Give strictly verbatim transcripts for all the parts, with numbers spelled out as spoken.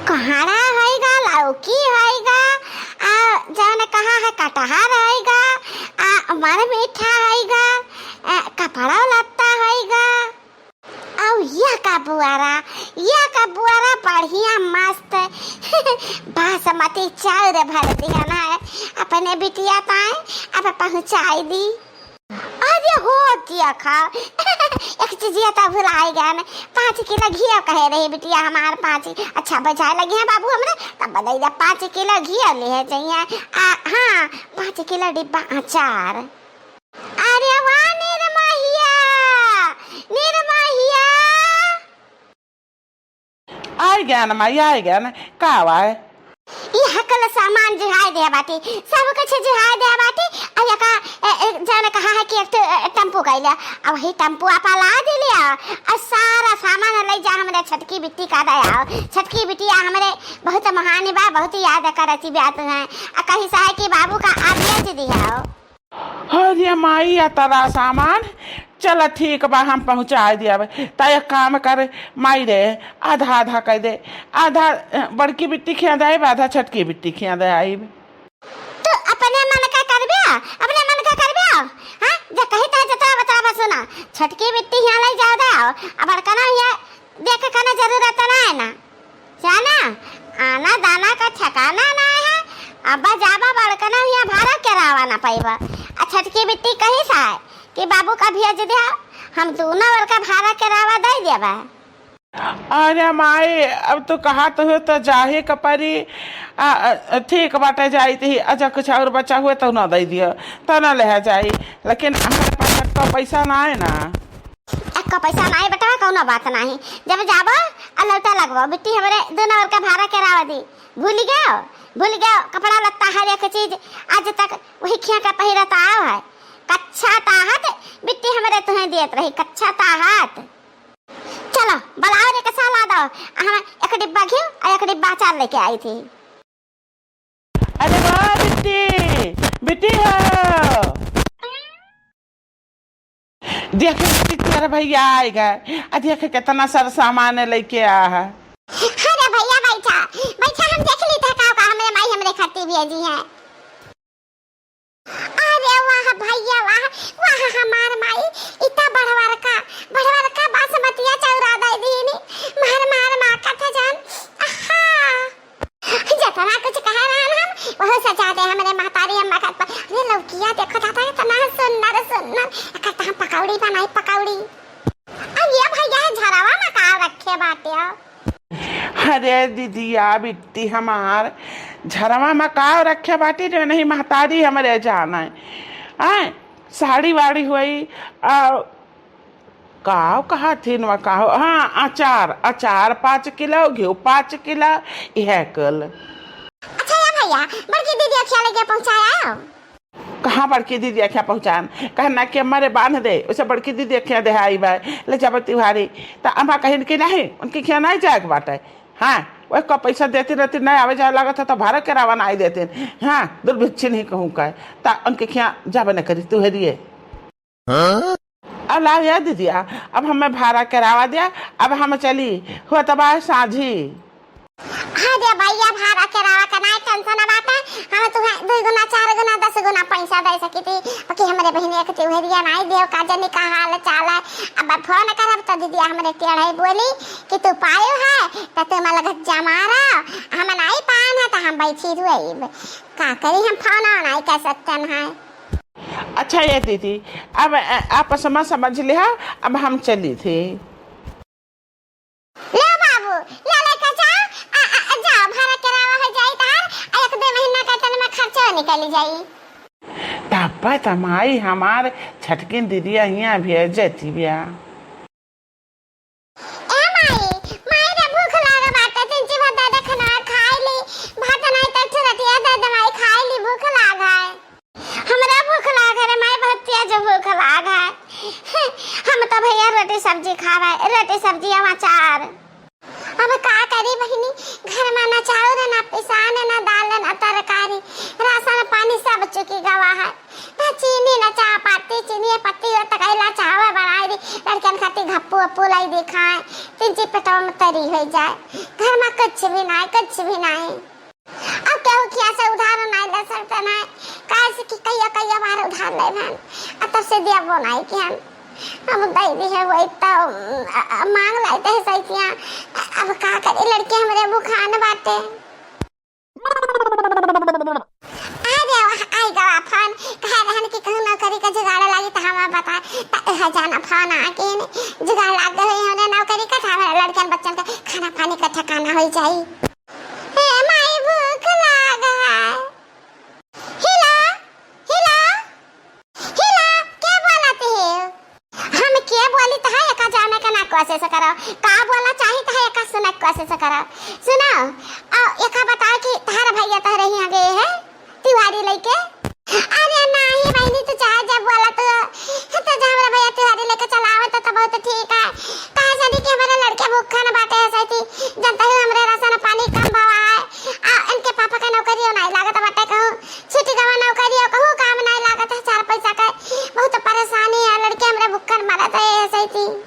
कोहड़ा होइगा, लौकी होइगा, आ, जौन कहा है कटहर होइगा, आ, मर मीठा होइगा, आ, कपड़ा लत्ता होइगा। अउ यह का बुआरा, यह का बुआरा बढ़िया मस्त बासमती चाउर भर दिहन है अपने बिटिया ताई, अब पहुँचाई दी। अरे हो दिया खाओ। एक चीजिया तो भुलाई गए, पाँच किलो घिया कहे रही बिटिया हमार, पाँच, अच्छा बजाए लगी हैं बाबू हमरे, तब बताई दे पाँच किलो घिया ले है चाहिए। आ, हाँ, पाँच किलो डिब्बा अचार। अरे वाह निर्महिया, निर्महिया। आइ गया न माई, आइ गया न। का आवा है? यह कल सामान जुहाय दे बाटी, सब कुछ जुहाय दे बाटी। अउ यका, ए, ए, जौन कहा है कि एक ठो, ए, टेम्पू कइले, अब वही टेम्पू आपा ला दिलिया, अउ सारा सामान लइ जा हमरे छटकी बिट्टी का दे आओ। छटकी बिट्टिया हमरे बहुत महान बा, बहुत याद करती बा तुहें। अ कही सा है कि बाबू का आ भेज दिया हो। अरे माई, अतरा सामान, चल ठीक बा, हम पहुँचाइ दियाब। त एक काम कर माई रे, आधा आधा कइ दे, आधा, अ, बड़की बिट्टी खिया दे आइब, आधा छटकी बिट्टी खिया दे आइब। तू अपने मन का करबे, अपने मन का करबे, हाँ? जे कही त जतरा बतरा बस सुना, छटकी बिट्टी हिया लइ जाओ दे आओ, अब बड़कना हिया देख के कना जरूरत ना है ना। जाना, आना दाना का ठिकाना ना है। अब जाबा बड़कना हिया भाड़ा केरावा ना पइबा। अ छटकी बिट्टी कही सा है कि बाबू का भेज दिया, हम दूनो ओर का भाड़ा केरावा दइ देबा। अरे माई, अब तू कहत हो त जाहे क परी। आ, आ, ठीक बाटे, जाइत ही। अच्छा, कुछ अउर बचा हुए त ना दइ दियो, त ना लेहा जाई, लेकिन हमरे पास अक्का पैसा ना है ना। अक्का पैसा ना है बेटा, कउनो बात नाही। जब जाबो अ लौटा लगबो, बिट्टी हमरे दूनो ओर का भाड़ा केरावा दी। भूलि गयो, भूलि गयो, कपड़ा लत्ता हर एक चीज आज तक वही खिया का पहिरत आओ है। कच्छा ताहत बिट्टी हमरे तुहें देत रही, कच्छा ताहत। चलो, बुलाओ रे, कसा ला दो। हम एक डिब्बा घिउ अउ एक डिब्बा अचार लइके आइत ही। अरे वाह बिट्टी, बिट्टी हो। देखे बिट्टी, तोहरे भइया आइ गए। अ देखे केतना सारा सामान लइके आ है। अरे भइया बइठा, बइठा, हम देख ली था का, का हमरे माई हमरे खातिर भेजी है। अरे वाह भइया वाह, वाह हमार माई, इतना बड़वर का, बड़वर का बासमतिया चौरा दइ दीनी, मार मार माँ का था जान। आहा, जतना कुछ कहे रहन हम, वह सजा दे हमरे महतारी अम्मा का। अरे लौकिया देखो दादा, इतना सुंदर सुंदर, एकर त हम पकौड़ी बनाई, पकौड़ी। अब ये भइया है झरवा में का रखे बाटे हो? अरे दीदिया बिट्टी हमार, झरवा में का रखे बाटी जो नहीं महतारी हमरे जाना है। आय, साड़ी वाड़ी हुई, आ, काव कहा थी नवा काव, हाँ, अचार, अचार पाँच किलो, घिउ पाँच किलो, यह कुल। अच्छा या भइया, बड़की दीदी अखिया लगे पहुँचाया हो? कहाँ बड़की दीदी अखिया पहुँचान? कहना कि हमारे बांध दे, उसे बड़की दीदी अखिया देहाई बा, ले जाबो तिवारी। त अम्मा कहिन कि नहीं, उनकी खिया नहीं जाए के बाटे। हाँ, वह को पैसा देती रहती, नहीं आवे जाए लागत है, तो भाड़ा किरावा नहीं देती। हाँ, दुर्भिक्षिन ही कहूँ का, त उनके खिया जाबे न करी, तू हेरिए। हाँ? अब लाओ यार दीदिया, अब हमें भाड़ा किरावा दिया, अब हम चली, हो तब आज साँझी। हाँ दे भइया, भाड़ा किरावा का नाई टेंशन बाटे, हम तुम्हें दुई गुना, चार गुना, दस गुना पैसा दे सकी थी, बाकी हमरे बहिनी एक तिवहरिया नाई देव का जनी का हाल चाल है। अब फोन करब तो दीदिया हमरे टेढ़े बोली कि तू पायो है तो तू मलगत जमा रहा, हम नाई पान है तो हम बैठी रुएब। का करी, हम फोन नाई कर सकते हैं। अच्छा ये दीदी, अब, अ, आप समा समझ लिहा, अब हम चली थी। ले बाबू, ले लेके जा, आ, आ, आ, जा, भाड़ा किरावा हो जाई तार, आ, एक दो महीना का तन में खर्चो निकल जाई। तब त माई हमार छटकिन दीदिया हियाँ भेज देती बिया। ए माई, माई रे भूख लाग बाटे, तिनची भात दे दे खाना खाई ली, भात नहीं तो ठुरतिया दे दे माई खाई ली, भूख लाग है। हमरा भूख लाग है रे माई, बहुत तेज भूख लाग है। हम तो भइया रोटी सब्जी खावे, रोटी सब्जी अउ अचार। अब का करी बहिनी, घर में ना चाउर, ना पिसान, ना दाल, ना तरकारी, राशन पानी सब चुकी गवा है। ना चीनी, ना चाह पत्ती, चीनी पत्ती हो त कहिला चाह बनाई दी, लड़कन खातिर घप्पू अप्पू लाई देखाए, तीन चीज पेटवा में तरी हो जाए। घर में कुछ भी नाई, कुछ भी नाई। अब केहू खिया से उधार नाई ले सकते नाई, काहे से कि कहिया कहिया बार उधार ले भन, आ तब से दिया वो नाई कि हम, हम दे दी है वही तो, अ, अ, मांग लाते हैं सैतिया। अब का करे, लड़के हमरे भुखान बाटे। अरे वाह, आई गवा फोन। कहे रहन कि कहूँ नौकरी का जुगाड़ लागी त हमें बता। त एह जाना फोन आके ने जुगाड़ लाग गए हमरे नौकरी का, त हमारे लड़कन बच्चन का खाना पानी का ठिकाना हो जाई। हे माई, भूख लाग है। हिला, हिला, हिला, के बोलत है? हम के बोली त है, एका जाने का ना कोशिश करो। का बोला चाही त है, एका सुने के कोशिश करो। सुनो, आ एका बताओ कि तहार भैया तहरे हियाँ गए है तिवारी लइके? अरे नाही बहिनी, तू चाहे जब बोला तो, तो जब हमरे भैया तिवारी लइके चलावे तो, तो बहुत ठीक है। कहा जानी कि हमारे लड़के भूखा न बाटे है सही थी, जनता ही हमरे राशन पानी कम भावा है। आ इनके पापा का नौकरी नहीं लागत बाटे कहूँ, छुट्टी गवा नौकरी हो, कहूँ काम नहीं लागत है, चार पैसा का बहुत परेशानी है, लड़के हमरे भुक्खन मरत है, ऐसे ही थी।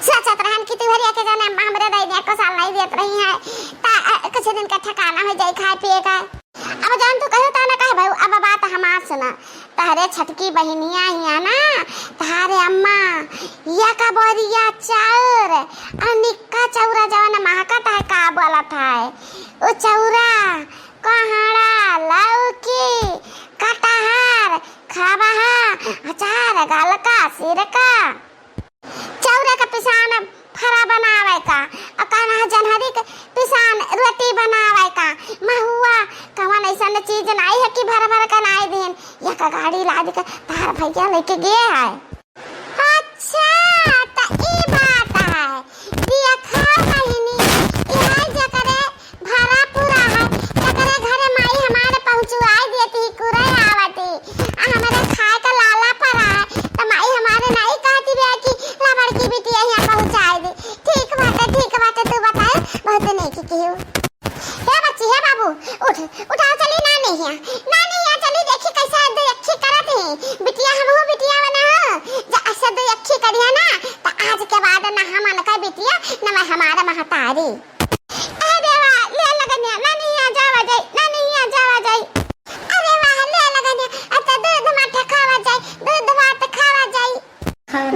सोचत रहन कि तिवरिया के जाने अम्मा हमरे दाई ने एको साल नहीं देत रही है, ता, अ, कुछ दिन का ठिकाना हो जाई खाए पिए का। अब जान तू कहो ता ना कहे भाऊ, अब बात हमार सुना, तहरे छटकी बहिनिया ही है ना, तहारे अम्मा या का बोरिया चाउर और निक्का चौरा जवन महकत है का बोलत है, ओ चौरा कोहड़ा, लौकी, कटहर, खबहा, अचार, गलका, सिरका, चौरा के पिसान फरा बनावे का, और कहना है जनहरी के पिसान रोटी बनावे का, महुआ, कवन ऐसन चीज नाई है कि भर भर के नाई दिन, यह का गाड़ी लाद के तार भैया लेके गए है। अच्छा, त ई बात है। देखा बहिनी, इहे जकरे भरा पूरा है, जकरे घरे माई हमारे पहुँचवाई देती, कुरे आवती। आ हमरे खाए का लाला परा है, त माई हमारे नहीं कहती बे कि ला बड़की बिटिया यहाँ पहुँचाई दे। ठीक बाटे, ठीक बाटे, तू बताओ, बहुत नेकी किहू। हे बच्ची, हे बाबू, उठ, उठाओ, चली नानी हिया, नानी हिया चली, देखी कैसे दुई अखी करत ही। बिटिया, हमहू बिटिया बना हो, जा ऐसे दुई अखी करिया ना, त आज के बाद ना हमन का बिटिया, न मैं हमारा महतारी। अरे वाह, ले लगनिया, नानी हिया जावा जाई, नानी हिया जावा जाई। अरे वाह, ले लगनिया, अच्छा दूध माठा खावा जाई, दूध भात खावा जाई।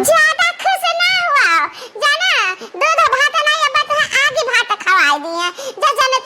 ज्यादा खुश ना हुआ, जाना, दूध भात ना, ये बात है, आगे भात खवाई दी है। जा जाने